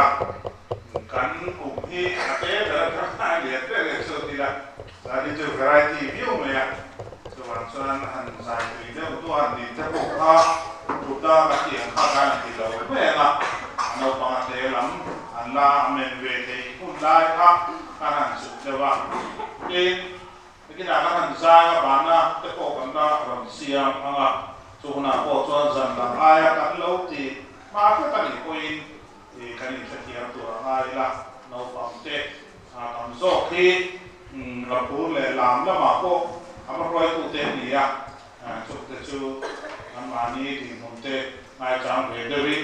a, kan kum hi a te ber atang a lian ber em chu ti la, zan hi chu variety viau mai a, chuvang chuan han zai tui deuh hnu han din te pawh kha thutna ka tih ang kha kan han ti lo mai ang a, naupang a te lam an la amen ve theih hun lai kha kan han chuk deuh a, tin Nikinah kan han zang a, bana te pawh kan la rawn siam ang a, chu hunah pawh chuan zan dang aia kan lo ti hma hret a nih pawhin kan inhrethiam tur a ngai ila, naupang te tam zawk hi Raphur leh lam lamah pawh a va hruaitute an ni a, chungte chu anmahni dinhmun te ngaichang ve deuhin.